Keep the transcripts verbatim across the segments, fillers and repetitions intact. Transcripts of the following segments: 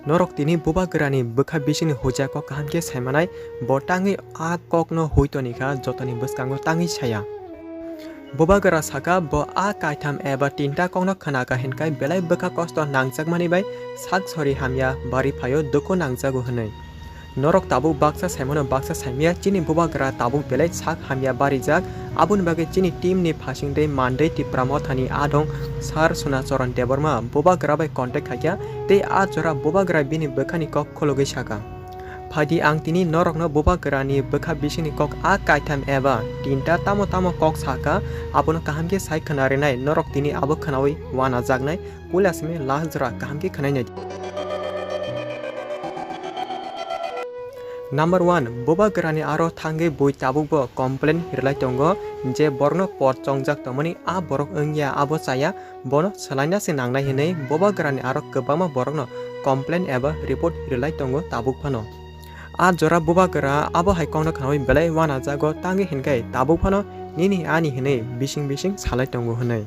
Norok tini bubagrani bwkha bisingni huja kok kaham khe saimanai, bo tangwi a kokno hui tonikha, jotoni bwskango tangwi saya. Bubagra saka, bo a kaitham eba tinta kokno khnaka hinkai belai bwkha kosto nangjakmani bai sak sori hamya bari phaio, dukhu nangjago hwnwi. Norok tabuk baksa saimano baksa saimaya, chini bubagra tabuk belai sak hamya barijak, aboni bagwi chini team ni phasingtwi mandwi Tipra Mothani adong Sir Sunacharan Debbarma bubagra bai contact khaikha, tei a jora bubagra bini bwkhani kok khulugwi saka. Phaidi ang tini norokno bubagrani bwkha bisingni kok a kaitham eba tinta tamo tamo kok saka, abono kaham khe sai khna rinai, norok tini abo khnaui wanajaknai, puila simi last jora kaham khe khnainai. Number one, bubagrani aro thangwi bui tabukbo complain rwlai tongo je borokno pot chongjak tongmani a borok wngya abo chaya, bono swlaina se nangnai hinwi bubagrani aro kwbangma borokno complain eba report rwlai tongo tabuk phano. A jora bubagra abo hai kokno khnaui belai wanajago, tangwi hinkai tabuk phano nini ani hinwi bising bising salai tongo hinwi.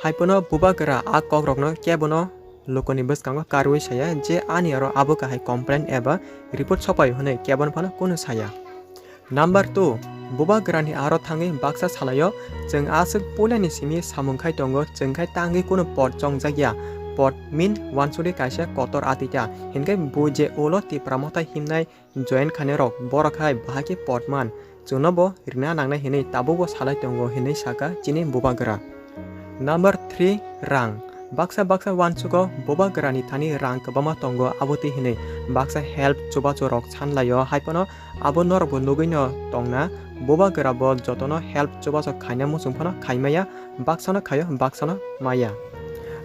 Hai phano bubagra a kokrokno kebono lukuni bwskango karwi saya je ani aro abo kahai complain eba report sopaio hinwi kebono phano kunu saya. Number two, bubagrani aro thangwi baksa salaio, chwng aswk puilani simi samung khai tongo, chwng khai tangwi kunu pot chongjakya, pot mean wansugwi kaisa kotor atita, hinkai bo je ulo Tipra Mothai himnai join khainai rok, borok hai bahai khe pot man, chwngno bo rina nangnai hinwi tabukbo salai tongo hinwi saka chini bubagra. Number three, rang. Baksa baksa wansugo bubagrani thani rang kwbangma tongo, abo twi hinwi baksa help chubachu rok sanlaio, hai phano abo norokbo nugwino tongna, bubagra bo jotono help chubachu khaina muchung phano khaimaya, baksano khaio, baksano maya.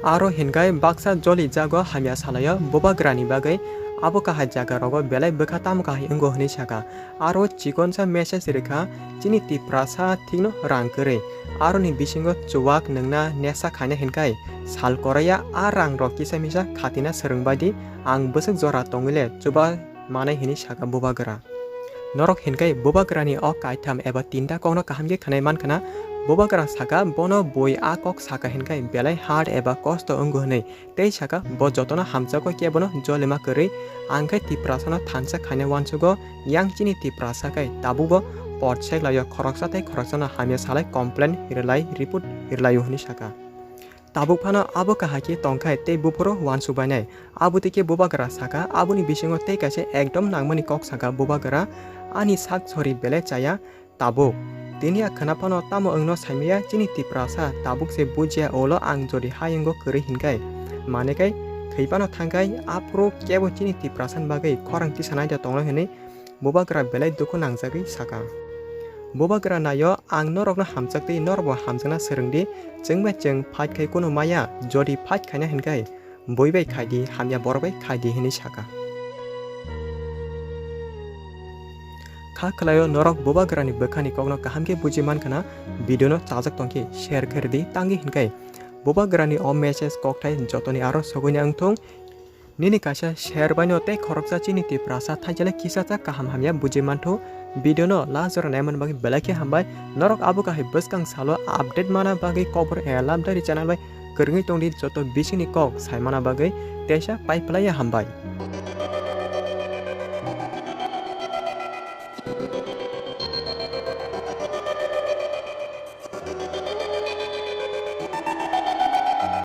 Aro hinkai baksa joli jago hamya salaio bubagrani bagwi, abo kahai jaga rogo belai bwkha tamo kahai wngo hinwi saka. Aro chikonsa message rwkha, chini Tiprasa thikno rang kwrwi. Aroni bisingo chuwak nwngna nesa khaina hinkai sal koraya a rang rok kisa misa khatina swrwngbaidi, ang bwswk jora tongwile chuba manai hinwi saka bubagra. Norok hinkai bubagrani o kaitham eba tinta kokno kaham khe khnai mankhana. Bubagra saka bono bui a kok saka hinkai belai hard eba kosto wngo hinwi, tei saka bo jotono hamjakgo kebono jolima kwrwi, ang khe Tiprasano thansa khaina wansugo, yang chini Tiprasa khe tabukbo pot seklaio, khoroksa tei khoroksano hamya salai complain rwlai report rwlaio hinwi saka. Tabuk phano abo kahai khe tongkhai tei buphuru wansuk bainai. Abo twi khe bubagra saka, aboni bisingo tei kaisa ekdom nangmani kok saka bubagra, ani sak sori belai chaya tabuk. Tini a khwna phano tamo wngno saimaya chini Tiprasa, tabuk se bujiya ulo ang jodi hayungo kwrwi hinkai. Mane kai thwi phano thangkai, aphuru kebo chini Tiprasani bagwi khorang tisanai da tonglo hinwi bubagra belai dukhu nangjagwi saka. Bubagra naio, ang norokno hamjaktwi norokbo hamjakna swrwngdi, chwng bai chwng fight khai kunu maya, jodi fight khaina hinkai bui bai khaidi, hamya borok bai khaidi hinwi saka. Kha khwlaio norok bubagrani bwkhani kokno kaham khe buji mankhana, video no chajak tongkhe share khairidi, tangwi hinkai bubagrani o message kokthai jotoni aro sogwini wngthung. Nini kaisa share baino tei khoroksa chini Tiprasa thaijale kisa cha kaham hamya buji manthu. Video no last jora naimani bagwi belai khe hambai. Norok abo kahai bwskang salo update mana bagwi kobor A Lamdari channel bai kwrwngwi tongdi, joto bisingni kok saimana bagwi teisa pai phlaiya hambai.